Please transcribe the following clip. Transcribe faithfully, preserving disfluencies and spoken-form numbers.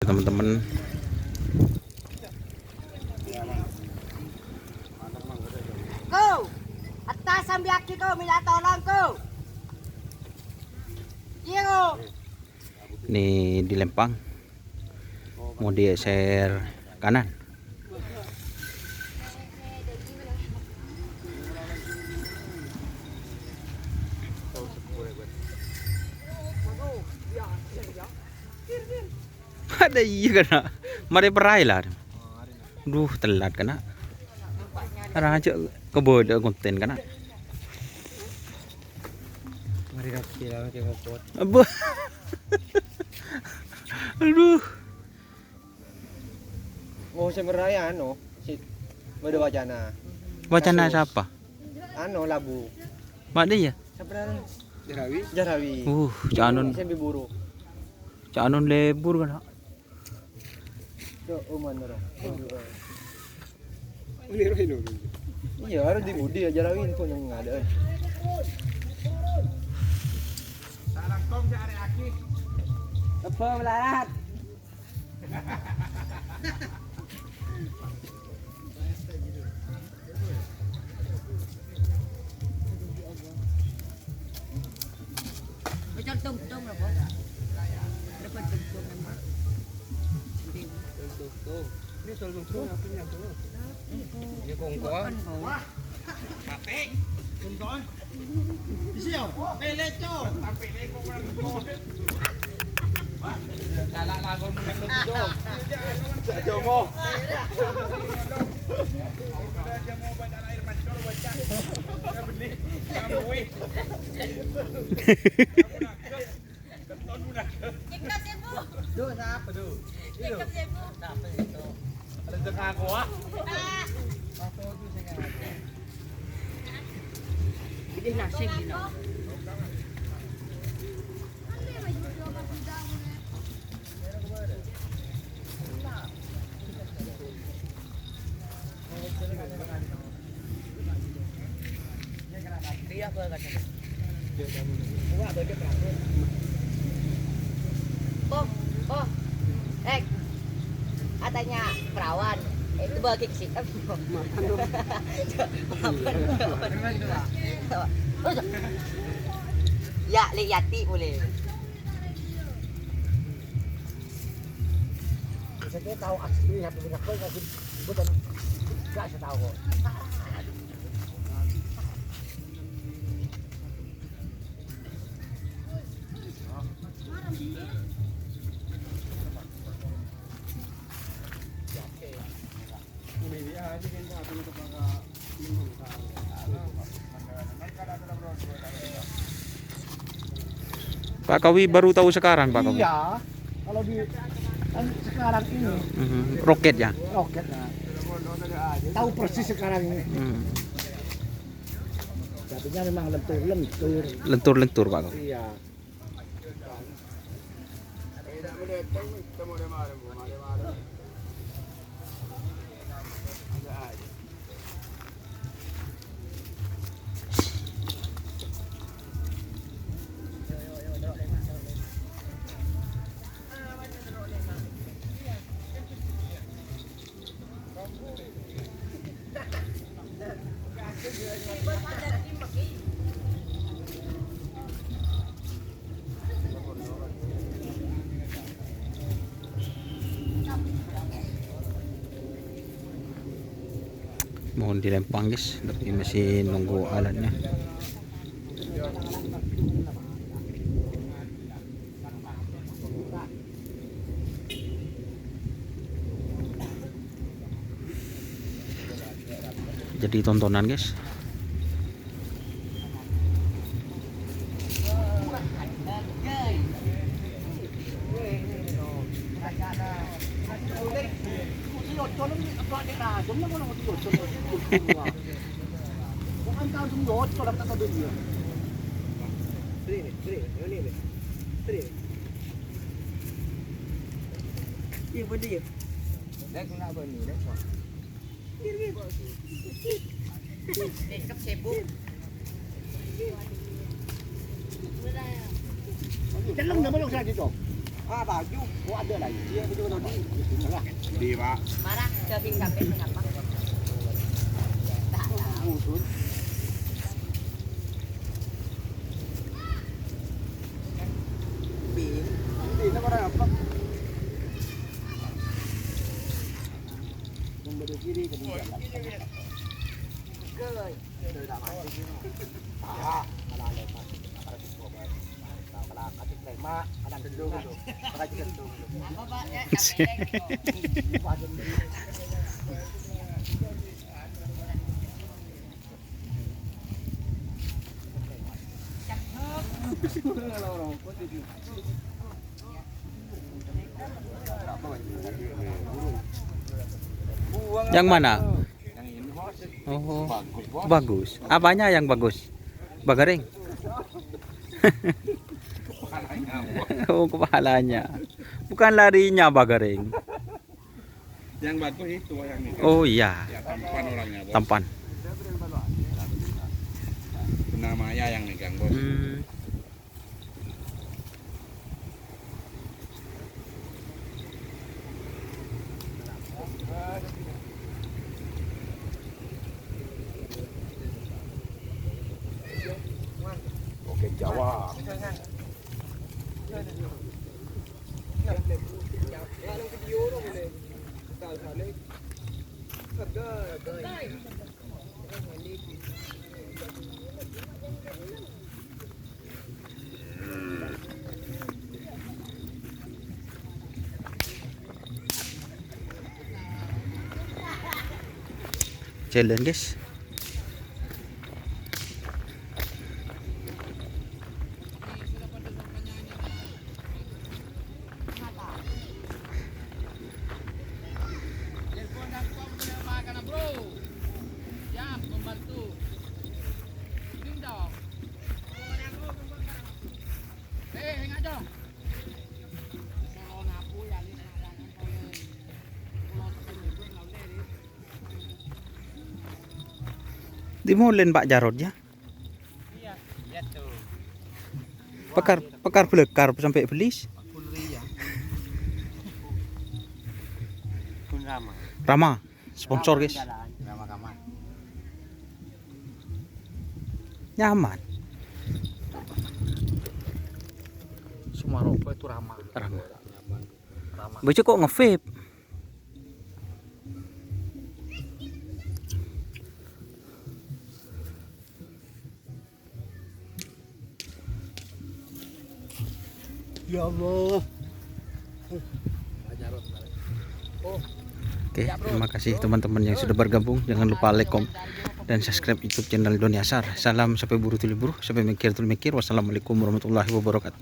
Teman-teman. Ko, attas sambi aki ko, minta tolong ko. Iya ko. Ini di Lempang. Mau digeser kanan. Ada iya kana. Mare perai lah. Duh, telat kana. Raja kebodho konten kana. Mari kaki lah, kayak ngopot. Aduh. Oh, sing merai anu, si, bâdâ wacana. Wacana sapa? Anu, labu. Mak dia? Sapa namanya? Jarawi. Jarawi. Uh, canon. Sing diburu. Canon lebur kana. Cok, oman ro. Ini ro ini. Iya, harus di budi aja Jarawi itu yang ada. Salam kong si Ari Aki. Apa melarat? Bocor tong-tong apa? Dapat tong-tong. Tong-tong. Ini tong-tong apa ini, tong? Ini kongkong. Mati. Kongkong. Isi ya? Pele, Cok. Salah lagu menang, Cok. Cak Jomo. Cek kasih, Bu. Duh, sapa, duh? Cek kasih, Bu. Sapa itu? Ada cek aku, ah. Gede nasi, gino. Oh, oh, eh, katanya perawan, itu bagi sih. Ya, lihat boleh. Saya tahu asli, tapi punya kau kasih bukan, nggak saya tahu kok. Pak Kawi baru tahu sekarang, Pak Kawi? Iya, kalau di, kan sekarang ini. Mhm, roket ya? Roket, nah. Tahu persis sekarang ini. Hmm. Jatuhnya memang lentur-lentur. Lentur-lentur, Pak Kawi. Iya. Mohon dilempang, guys, tapi masih nunggu alatnya. Jadi tontonan, guys. Iya, bener ya. Dek, nak apa ni, Dek? Cekep sibuk. Celeng dah belum saya gitu. Ah, baju. Oh, ada lagi. Iya, baju tadi. Di, Pak. Marah daging sapi kenapa? Tak tahu. Ini, ini orang apa? Memberi diri ke dia. Good. Yang mana? Oh, bagus. Apanya yang bagus? Bagaring. Oh, kepalanya. Bukan larinya, Bagaring. Yang bagus itu yang ini. Oh, iya. Ya, tampan orangnya, Bos. Tampan. Namanya yang megang, Bos. Hmm. Oke, Jawa. Jalan, guys. Telepon dan kau punya makanan, bro. Siap membantu. Izin dong. Eh, ingat dong. Dimolèn Pak Jarot, ya? Iya, iya tuh. Pekar, pekar belekar sampai belis. Pun Rama. Rama, sponsor, guys. Rama Kamal. Nyaman. Semua rokok itu Rama. Rama. Rama. Bocah kok nge-vape? Ya Allah. Oke, terima kasih teman-teman yang sudah bergabung. Jangan lupa like, komen, dan subscribe YouTube channel Doni Asar. Salam sampai buru tuli buru, sampai mikir tuli mikir. Wassalamualaikum warahmatullahi wabarakatuh.